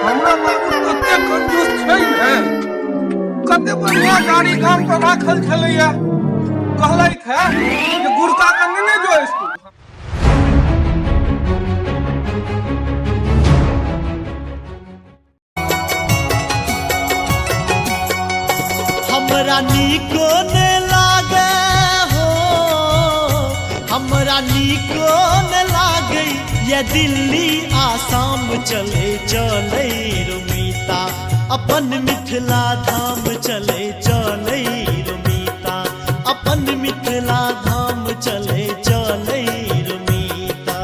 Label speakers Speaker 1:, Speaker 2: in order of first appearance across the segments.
Speaker 1: हमरा बाबू तते कंजूस छै ने, कते बढ़िया गाड़ी गाम पर राखल छलैया। कहलथि है जे गुड़का के नेने जो स्कूल।
Speaker 2: हमरा नीको ने लागे हो, हमरा नीको ने लागे ये दिल्ली आसाम। चले चले रोमिता अपन मिथिला धाम, चले चले रोमिता अपन मिथिला धाम, चले चले रोमिता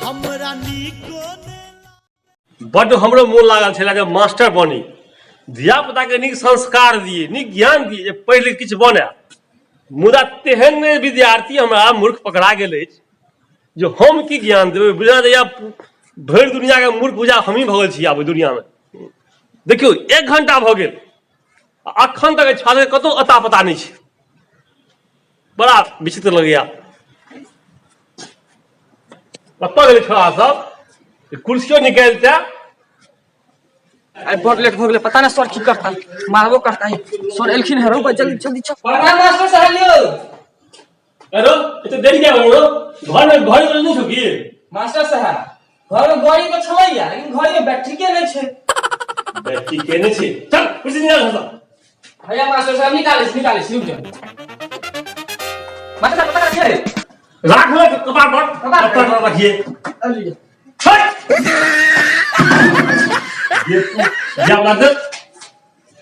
Speaker 2: हमरा नीको ने।
Speaker 3: बड्ड हमरो मोन लागल छलै जे मास्टर बनी, धियापुताके नीक संस्कार दिए, नीक ज्ञान दिए, जे पढ़ि लिख किछु बनय। मुदा तेहन ने विद्यार्थी हमरा मूर्ख पकड़ा गेल अछि जे हम की ज्ञान देबै। बुझा जाइए भरि दुनिआके मूर्ख बुझा हमही भऽ गेल छी आब दुनिआमे। देखियौ, 1 घंटा भऽ गेल, आ अखन तक एहि छात्रके कतहु अता पता नहि छै। बड़ा विचित्र लगैया। कतऽ गेलै छोड़ा सब? कुर्सियो निकालि
Speaker 4: आइ बड़ लेट भऽ गेलै, पता नहि सर की करता, मारबो करता। सर एलखिन है, रौ जल्दी जल्दी चल।
Speaker 5: प्रणाम मास्टर साहब यौ।
Speaker 3: अरे, एते देरी किया हो घर में? घर में नहीं छौ की?
Speaker 5: मास्टर साहब, घर में गाड़ी तऽ छलैया, लेकिन घर में बैटरी के नहि छै।
Speaker 3: बैटरी के नहीं छै? चल, कुर्सी निकाल सब।
Speaker 5: भैया मास्टर साहब, निकालै छी, निकालै छी, रुक जाउ। मास्टर साहब, पता छै?
Speaker 3: राख ले कपार पर।
Speaker 5: कपार पर।
Speaker 3: कपार पर रखिए।
Speaker 5: अलिए।
Speaker 3: हट! ये या बात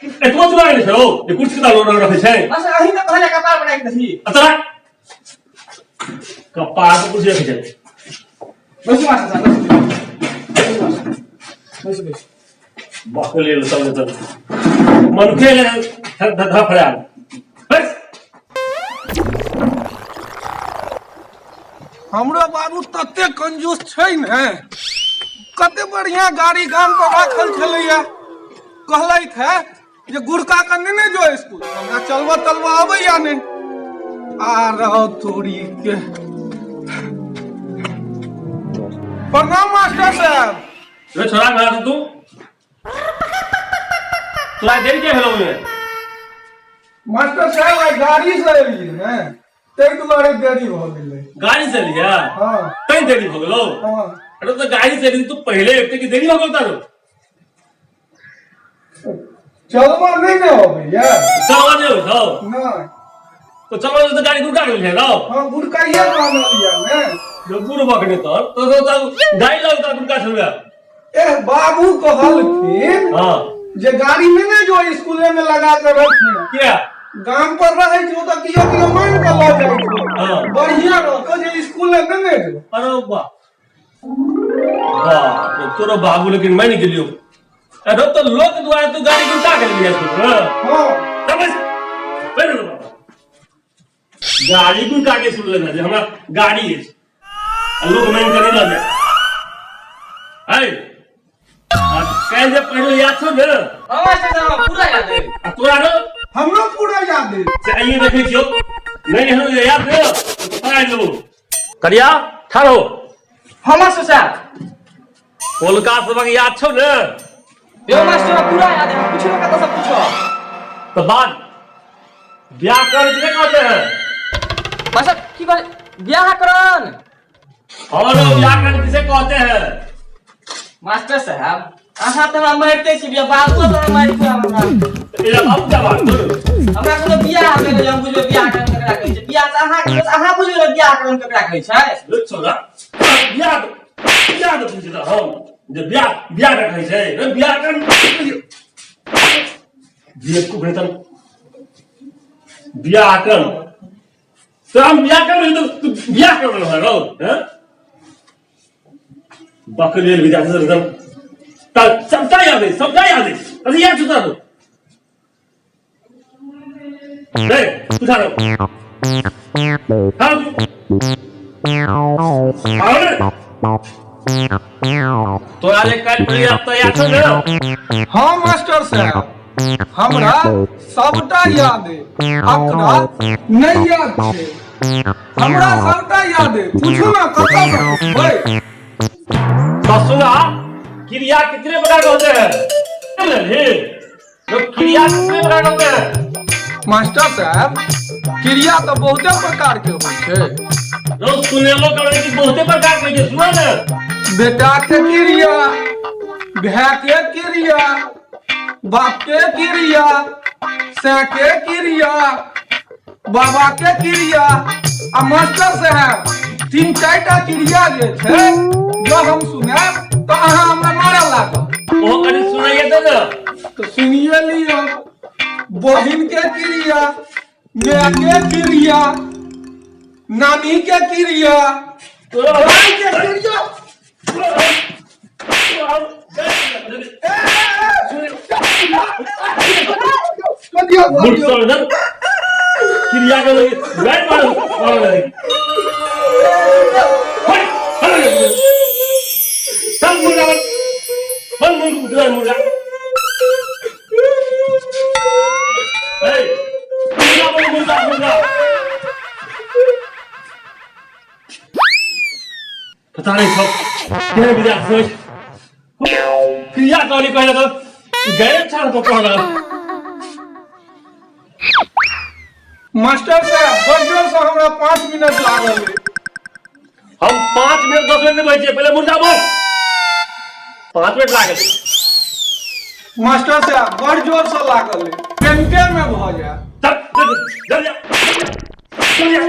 Speaker 3: एतबो दिमाग नहि छौ जे कुर्सी कता लोड रखै छै?
Speaker 5: मास्टर, अहीं तऽ कहलियै कपार पर राखि दही।
Speaker 3: अतरा कपार पर कुर्सी रखै छै।
Speaker 5: बैसू मास्टर साहब, बैसू बैसू बैसू बैसू।
Speaker 3: बकलेल सब तऽ मनुखे ले धफड़ायल बस।
Speaker 1: हमरो बाबू तते कंजूस छै ने, कते बढ़िया गाड़ी गाम पर राखल छलैया। कहलथि है जे गुड़का के नेने जो स्कूल। हमरा चलबऽ तलबऽ अबैया नहि। आ रहो तोरी के। प्रणाम मास्टर साहब।
Speaker 3: रे छोड़ा, घरा तू तोरा देरी के भेलौ ओहिमे?
Speaker 1: मास्टर साहब, आइ गाड़ी से एलियै ने, ताहि दुआरे देरी भऽ गेलै।
Speaker 3: गाड़ी से एलियै?
Speaker 1: हाँ।
Speaker 3: तैं देरी भऽ गेलौ?
Speaker 1: हाँ।
Speaker 3: अरे, तो गाड़ी से एली तू पहिले एते कि देरी भऽ गेल तारो?
Speaker 1: चलबऽ नहि ने अबैया।
Speaker 3: चलबा नहि होइ छौ?
Speaker 1: नहि।
Speaker 3: तो चलबा तऽ गाड़ी गुड़का गेल छै रौ।
Speaker 1: हाँ, गुड़काइए आनलियै ने।
Speaker 3: जो गुड़ बकने तर तो गाड़ी लग तऽ गुड़का छलबै।
Speaker 1: एह, बाबू कहलखिन जे गाड़ी में ने जो, स्कूले में लगा के रखिए।
Speaker 3: किया?
Speaker 1: गाम पर रहे छो तऽ कियो कियो मान के लऽ जाइ छो। बढ़िया रहतो जे स्कूल में ने जो।
Speaker 3: अरे वाह बाप रे, तोरो बाबू लेकिन मानि गेलियो। अरे, तो लोक द्वारा तू गाड़ी गुड़का के लिया स्कूल में?
Speaker 1: हाँ।
Speaker 3: तब बस, बैठ जो बाबा। गाड़ी गुड़का के स्कूल लेना जे हमरा गाड़ी अछि आ लोक मानि के नहि लऽ जाय। है आ काल्हि जे पढ़ल याद छौ ने?
Speaker 5: हाँ मास्टर साहब, पूरा याद है।
Speaker 3: आ तोरा रो?
Speaker 1: हमरो पूरा याद है।
Speaker 3: से आइए देखै छियौ, नहि एहन जे याद ने तऽ पकड़ाय लेबौ। करिया, ठाढ़ हो।
Speaker 5: हाँ मास्टर साहब।
Speaker 3: कोलका सबक याद छौ ने?
Speaker 5: यो मास्टर, पूरा याद है, पूछो ना कतऽ सब पूछो।
Speaker 3: तो बाद व्याकरण किसे कहते हैं?
Speaker 5: मास्टर, की कह व्याकरण?
Speaker 3: और व्याकरण किसे कहते हैं?
Speaker 5: मास्टर साहब, अहाँ तऽ हमरा मारिते छी, बिया बाबू तऽ हमरा मारिते हमरा।
Speaker 3: एरा बाबू का बात करू।
Speaker 5: हमरा कोनो बियाह भेलै हम बुझबै व्याकरण ककरा कहै छै? बियाह तऽ अहाँ अहाँ बुझबै ने व्याकरण ककरा कहै छै?
Speaker 3: रे छोरा, बियाह बियाह तऽ पूछै हम जे बियाह बियाह का कहै छै। रे व्याकरण बेवकूफ नहीं तन व्याकरण तो हम व्याकरण तो तू बियाह कर रहा है हैं बकलेल विद्यार्थी सब एकदम सबटा याद है, सबटा याद है। अरे याद सुता दो रे, तू ठहरो, ठहरो तू। अरे तोरा जे काल्हि पढ़ी तो याद छौ ने?
Speaker 1: हाँ मास्टर साहब, हमरा सबटा याद है, अकरा नहीं याद छै। हमरा सबटा याद है, पूछू ना कतऽ से पूछबै।
Speaker 3: तो सुना। क्रिया कितने प्रकार के होते हैं लोग क्रिया कितने प्रकार के होते हैं?
Speaker 1: मास्टर साहब, क्रिया तऽ बहुते प्रकार के होइ छै।
Speaker 3: रोज सुनेलो करे कि बहुते प्रकार के होइ छै, सुना ने।
Speaker 1: बेटा के क्रिया, भाय के क्रिया, बाप के क्रिया, सै के क्रिया, बाबा के क्रिया आ मास्टर साहब तीन चारि टा क्रिया जे छै, जँ हम सुनायब तऽ अहाँ हमरा मारऽ लागब।
Speaker 3: ओहो कनि सुनाइए दे ने।
Speaker 1: तऽ सुनिए लिअ, बहिन के क्रिया, माय के क्रिया, नानी के क्रिया, भाई के क्रिया।
Speaker 3: क्रिया के बैठ मारो मारो लगी। चल मुर्गा बन, मुर्गा मुर्गा। ए मुर्गा बन, मुर्गा मुर्गा। पता नहीं सब केहन विद्यार्थी अछि। क्रिया कहली पहिले तऽ गए छल तो कहल।
Speaker 1: मास्टर साहब, बड़ जोर से हमरा 5 मिनट लागल अइ।
Speaker 3: हम 5 मिनट 10 मिनट नहीं बैठे, पहले मुर्गा बोल। 5 मिनट लागल।
Speaker 1: मास्टर साहब, बड़ जोर से लागल अइ, पेंटे में भऽ जायत।
Speaker 3: चल चल चल जा, चल जा,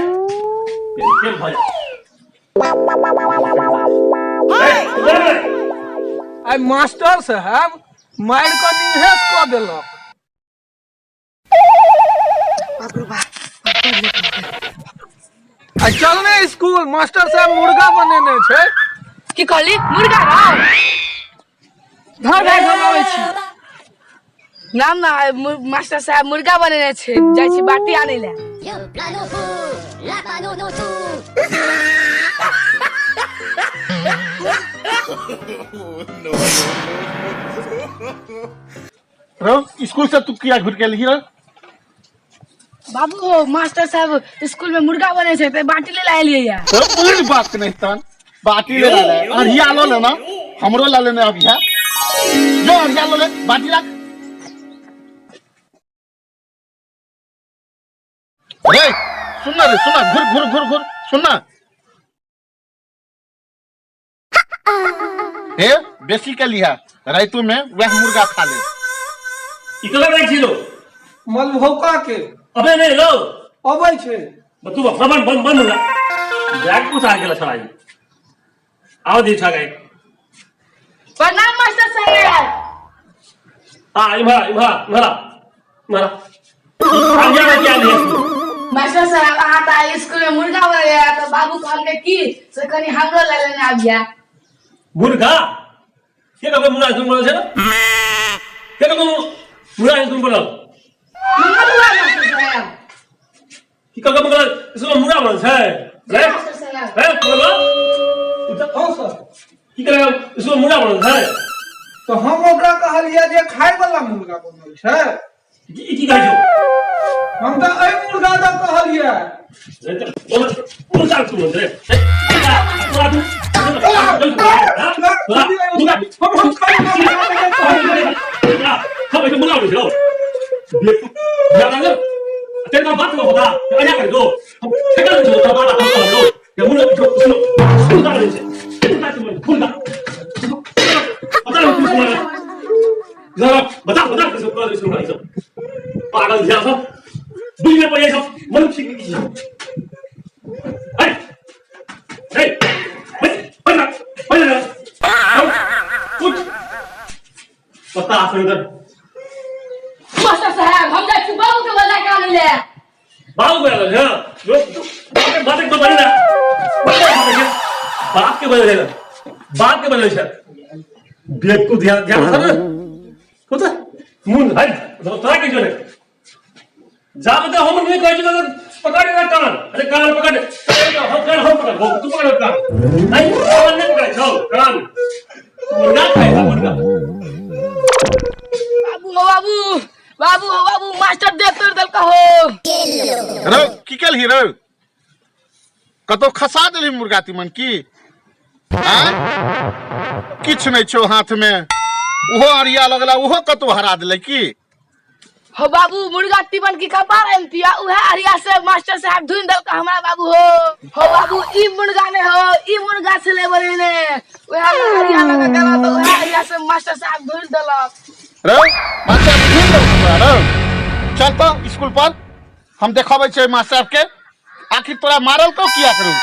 Speaker 3: पेंटे भऽ जा। ए, उधर ले।
Speaker 1: आइ मास्टर साहब मारि कऽ निहेस कऽ देलक। आ चल ने स्कूल, मास्टर साहब मुर्गा बनेने छै।
Speaker 6: की कहली, मुर्गा रौ? धर भाई, हम आबै छी। नाम ना मास्टर साहब मुर्गा बनेने छै, जाइ छी बाटी आनै लए।
Speaker 7: La pano no tu.
Speaker 8: रौ, स्कूल से तू किया घुर के एलही रे?
Speaker 6: बाबू हो, मास्टर साहब स्कूल में मुर्गा बने छै ते बाटी ले एलियै या।
Speaker 8: तो कोई बात नहीं, तन बाटी ले ले, अरिया लो लेना, हमरो ला लेने अभिया जो अरिया लो ले, बाटी रख। रे सुन ना, रे सुन ना, घुर घुर घुर घुर, सुन ना। हे, बेसी के लिहा, रातू में वह मुर्गा खा ले।
Speaker 3: ई ककरा जाइ छी लो?
Speaker 1: मलभौका के।
Speaker 3: अबे नहीं लो?
Speaker 1: अबै छै।
Speaker 3: तू बन बन बन मुर्गा बैग को उतार के छड़ा आओ दी छा गई।
Speaker 6: प्रणाम मास्टर साहब।
Speaker 3: आ इम्हर इम्हर इम्हर इम्हर आ गया क्या लिए?
Speaker 6: मास्टर साहब, अहाँ तऽ आइ स्कूल में मुर्गा बनेलियै, तऽ बाबू कहलकै की से कनि हमरो लए लेने आबिया।
Speaker 3: मुर्गा के कब मुर्गा सुन बोल छै ना? के कब मुर्गा सुन बोल?
Speaker 6: मंगलुआ मास्टर साहब।
Speaker 3: की कब मुर्गा इसमें मुर्गा बोल छै रे?
Speaker 6: मास्टर साहब।
Speaker 3: रे बोलो।
Speaker 1: हँ सर।
Speaker 3: की करे, इसमें मुर्गा बोल छै?
Speaker 1: तऽ हम ओकरा कहलियै जे खाय वाला मुर्गा बनल छै।
Speaker 3: ई की कहै छौ?
Speaker 1: हम तऽ एहि मुर्गा दऽ कहलियै।
Speaker 3: रे तऽ मुर्गा सुन रे,
Speaker 1: हम खाय वाला मुर्गा दऽ कहलियै।
Speaker 3: हम ऐसे मुर्गा बोल छौ बेवकूफ। तेरे बात को बता, अजा कर दो, हम ठेका दे छौ बाबा, हम लो ये मुर्गा छौ, सुनो, मुर्गा बोल छै, मुर्गा सुन, मुर्गा बता, मुर्गा जरा बता बता, कैसे कर सुन रही सब पागल ध्यान सब बुझ में पड़े सब मन ठीक नहीं। ए ए, बस बस बस, उठ, पता से उधर।
Speaker 6: मास्टर साहब, हम जाइ छी बाबू के बजा के आनै लए।
Speaker 3: बाबू बोला है जो बात बात के बदले ना, बाप के बदले, बाप के बदले सर। बेवकूफ, ध्यान ध्यान सर होता मुन हट तोरा के जो है जा बता। हम नहीं कहै छी तऽ पकड़ ना कान। अरे कान पकड़, हम कान हम पकड़, तू पकड़ कान। नहीं, कान नहीं पकड़े छौ कान। मुर्गा खाए मुर्गा।
Speaker 6: बाबू हो बाबू, बाबू हो बाबू, मास्टर दे तोड़ देलका हो।
Speaker 8: रौ, की केलही रौ? कतौ खसा देलही मुर्गा तीमन की? आँय? किछु नहि छौ हाथमे, ओहो अरिया लगला, ओहो कतौ हरा देलै की?
Speaker 6: हो बाबू, मुर्गा तीमन की कपार एमतिया, उहे अरिया से मास्टर साहब धुन देलक हमरा बाबू। हो हो बाबू, ई मुर्गा ने हो, ई मुर्गा छलै बनेने, उहे अरिया लगा गेल तऽ उहे अरिया से मास्टर साहब धुन देलक।
Speaker 8: रौ मास्टर धुन देलक तोरा? रौ चल तऽ स्कूल पर, हम देखबै छियै मास्टर के आखिर तोरा मारल को किया करू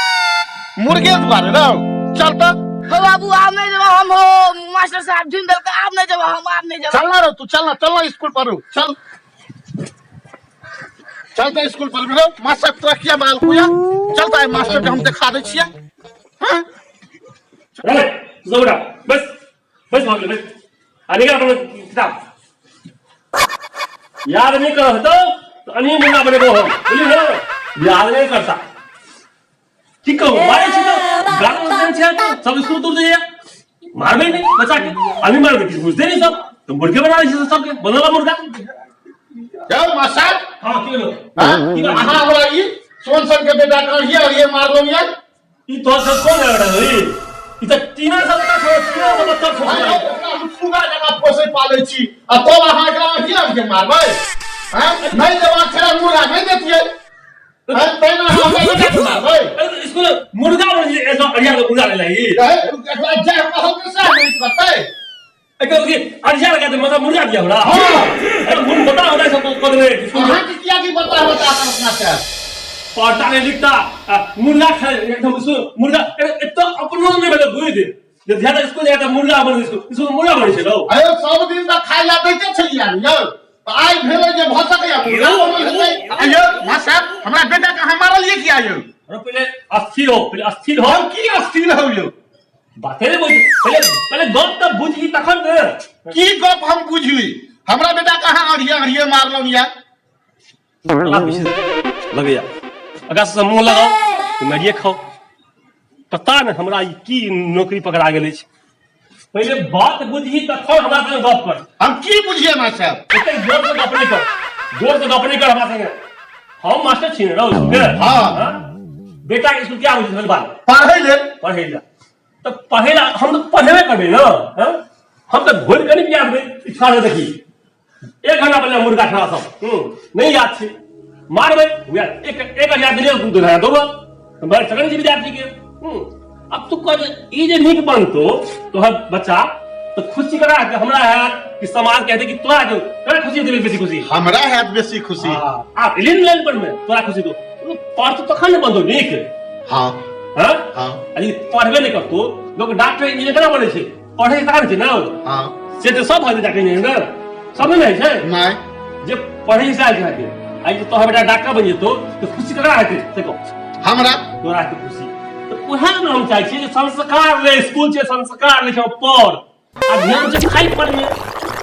Speaker 8: मुर्गे दुआरे। रौ चल तऽ।
Speaker 6: हो बाबू, आब नहीं जेबो हम। हो मास्टर साहब धुन देलक, आब नहीं जेबो हम, आब नहीं जेबो।
Speaker 8: चल ना रौ तू, चल ना, चल ना स्कूल पर रौ, चल चल तऽ स्कूल पर रौ। मास्टर तोरा किया मारल कुया? चल तऽ मास्टर के हम देखा दै छियै। हाँ?
Speaker 3: अरे जौड़ा बस बस भऽ गेलै, बस। आ निकाल अपन किताब। याद नहीं करत तो अनिये मुन्ना बनेबो हम, बुझली ने? याद नहीं करता की कहू, मारे छी तो गाल देन छै तो सब स्कूल दूर जाइए। मारबे नहीं बच्चा के, अभी मारबे किछु बुझते नहीं, सब तो मुर्गे बना दै छै सबके, बनला मुर्गा।
Speaker 8: जाओ मास्टर।
Speaker 3: हाँ, की भेलो?
Speaker 8: हाँ?
Speaker 3: की बात?
Speaker 8: अहाँ हमरा ई सोन सन के बेटा के अरिये अरिये मारलहुँ यार।
Speaker 3: ई तोहर सब कोन है रे? ई तऽ टीना सब तऽ छौ, टीना सब तऽ छौ।
Speaker 8: भाई, ओकरा हम सुगा जकाँ पोसै पालै छी आ तब अहाँ एकरा अरिये अरिये मारबै? हैं? नहि देबाक छलै मुर्गा, नहि देतियै। हैं? तैं ने अहाँ हमरा बेटा के मारबै?
Speaker 3: अरे स्कूल मुर्गा बन जे ऐसा अरिया के मुर्गा ले लाई।
Speaker 8: रहे, एकरा जय कहल के सएह नहि करतै।
Speaker 3: एकर की अरिया लगा दे, मतलब मुर्गा दिया हमरा?
Speaker 8: हाँ।
Speaker 3: अरे मुर्गा बता होता है सब कह देबे स्कूल में।
Speaker 8: अहाँ के किया की बता बता अपना से?
Speaker 3: पढ़ता नहीं लिखता आ, मुर्गा खाए एकदम स्कूल मुर्गा। अरे एतो अपनो नहीं भेलै बुझि दे जे ध्यान स्कूल जाय तऽ मुर्गा बन स्कूल, स्कूल मुर्गा बनै छै रौ।
Speaker 8: अरे सब दिन तऽ खाय ला दैते छलियै यौ, तऽ आइ भेलै जे भऽ सकैया मुर्गा बनल हेतै। आइयो मास्टर, हमरा बेटा के अहाँ मारलियै किया यौ?
Speaker 3: अरे पहिले अस्थिर हो, पहिले अस्थिर हो।
Speaker 8: हम की अस्थिर हौ यौ?
Speaker 3: बाते नहीं बुझी, पहले पहले गप तब बुझी तखन ने।
Speaker 8: की गप हम बुझली? हमरा बेटा कहाँ अड़िए अड़िए मारलहुँ या?
Speaker 3: लगैया अगर से मुंह लगाओ तो मरिए खाओ। पता नहीं हमरा ई की नौकरी पकड़ा गेल अछि। पहले बात बुझी तखन हमरा संगे गप कर।
Speaker 8: हम की बुझिए मास्टर?
Speaker 3: एते जोर से गप नहीं कर, जोर से गप नहीं कर हमरा संगे। हम मास्टर छी ने रौ स्कूल के?
Speaker 8: हाँ।
Speaker 3: हाँ? बेटा के स्कूल क्या बुझी बात?
Speaker 8: पढ़ै लेल।
Speaker 3: पढ़ै लेल तऽ पढ़ै ला हम तऽ पढ़ेबे करबै ने। हँ, हम तऽ घोरि कऽ नहि पिया देबै। इच्छा से देखी एक घंटा पहिले मुर्गा ठड़ा सब नहि याद छै, मारबै वएह एक एक हजार देलियै, 2 हजार दौड़ल तऽ मारि सकै छी विद्यार्थी के। अब तू कह जे ई जे नीक बनतो तोहर बच्चा तऽ खुशी करा हेतै? हमरा हैत कि समाज कहतै कि तोरा हेतै? तोरा खुशी हेतै बेसी खुशी?
Speaker 8: हमरा हैत बेसी खुशी।
Speaker 3: आ एलिन लाइन पर मे तोरा खुशी तो पढ़तो तखन ने बनतो नीक।
Speaker 8: हाँ।
Speaker 3: हाँ?
Speaker 8: हाँ।
Speaker 3: अरे पढ़बे नहीं करतो, लोग डॉक्टर इंजीनियर केना बनै छै? पढ़े के कारण छै ने।
Speaker 8: हाँ।
Speaker 3: से तऽ सब भऽ जेतै डॉक्टर इंजीनियर, सब नहि होइ छै।
Speaker 8: नहि।
Speaker 3: जे पढ़े से आयल छै अहाँके, आइ जे तोहर बेटा डॉक्टर बनि जेतौ तऽ खुशी ककरा हेतै से कहो?
Speaker 8: हमरा।
Speaker 3: तोरा हेतै खुशी। तऽ उएह ने हम चाहै छियै जे संस्कार ले स्कूल छै, संस्कार ले छै पढ़ आ ध्यान से खाइ पर में,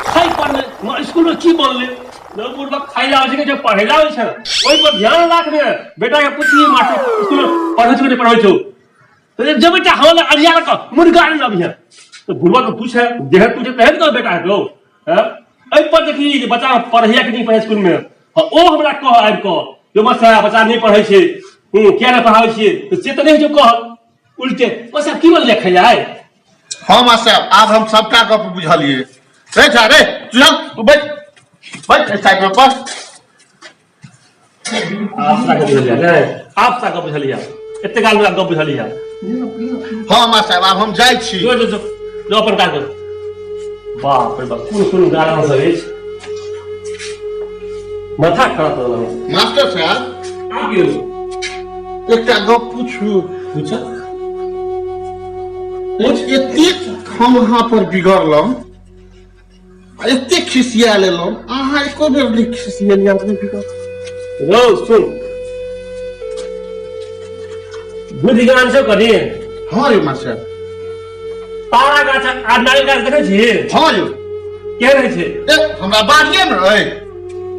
Speaker 3: खाइ पर में स्कूल में की बनले बुढ़बा खाइ ला आबै छै कि पढ़ै ला आबै छै, ओहि पर ध्यान राखने। बेटा के पूछिए मास्टर स्कूल में पढ़ै छौ कि नहि पढ़ै छौ? तो जब बेटा हम अरिया रख मुर्गा ने अभी तो बुढ़बा के पूछे देह पूछे तहन तो बेटा हेतौ। हैं, एहि पर देखी जे बच्चा पढ़ैया कि नहि पढ़ै स्कूल में। हाँ, ओ हमरा कह आबि कऽ जे मास्टर बच्चा नहि पढ़ै छै, किया नहि पढ़ाबै छियै, तऽ से तऽ नहि होइ छै कहल उल्टे मास्टर की बोललियै खाइ आइ।
Speaker 8: हाँ मास्टर, आब हम सबटा गप बुझलियै। रे जा रे, तू चल, तू बैठ बैठ एहि साइड में पर।
Speaker 3: आप सा बुझलियै नहि? आप सा बुझलियै, एते काल में गप बुझलियै।
Speaker 8: हाँ मास्टर, आब हम जाइ छी।
Speaker 3: जो जो जो जो अपन काज कर। बाप रे बाप, कोन कोन गाना सब अछि, माथा खराब कर देलक।
Speaker 8: मास्टर साहब।
Speaker 3: आ गेल।
Speaker 8: एकटा गप पूछू?
Speaker 3: पूछ।
Speaker 8: एतेक हम अहाँ पर बिगड़लहुँ आ एतेक खिसिया लेलहुँ, अहाँ एको बेर नहि खिसियलियै अपने बिगड़।
Speaker 3: रौ सुन, बुद्धि ज्ञान छौ कनि?
Speaker 8: हाँ यौ मास्टर।
Speaker 3: तारा गाछ आ नारियल गाछ देखै छी?
Speaker 8: हाँ यौ।
Speaker 3: केहन होइ छै?
Speaker 8: ए, हमरा बाड़िए मे अइ।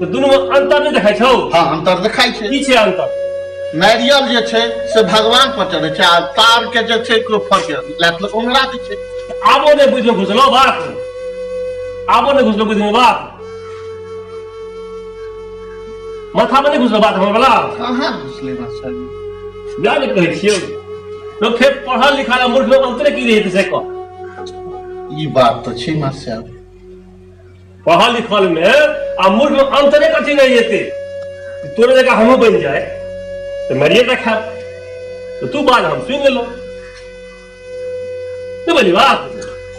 Speaker 3: तऽ दुनू मे अंतर नहि देखै छौ?
Speaker 8: हाँ, अंतर देखाइ छै।
Speaker 3: की छै अंतर?
Speaker 8: नारियल जे छै से भगवान पर चढ़ै छै आ तार के जे छै केओ फड़ के लात लोक ओंगरा दै छै।
Speaker 3: आबो नहि बुझलो घुसलो बात, आबो नहि घुसलो बुझलो बात, माथा मे नहि घुसलो बात हमर बला।
Speaker 8: कहाँ घुसलै मास्टर जी?
Speaker 3: वएह ने कहै छियौ। तो फेर पढ़ल लिखल आ मूर्ख में अंतरे की रहै से कह।
Speaker 8: ई बात तऽ छै मास्टर साहब।
Speaker 3: पढ़ल लिखल में आ मूर्ख में अंतरे कथी नहीं हेतै? तोरे जगह हमहूँ बनि जाए तऽ मरिए तऽ खायब। तऽ तू बाज, हम सुनि लेलहुँ। नहि बोली बात?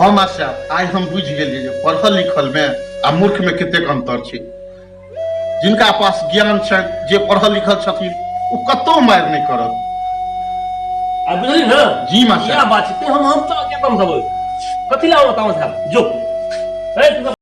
Speaker 8: हँ मास्टर साहब, आइ हम बुझि गेलियै जे पढ़ल लिखल में आ मूर्ख में कतेक अंतर छै। जिनका पास ज्ञान छनि, जे पढ़ल लिखल छथिन, ओ कतौ मारि नहि करत।
Speaker 3: आ बुझली ने?
Speaker 8: जी मास्टर।
Speaker 3: इएह बात छै। हम तऽ के तम सब कथी ला बताऊं साहब जो ए तू।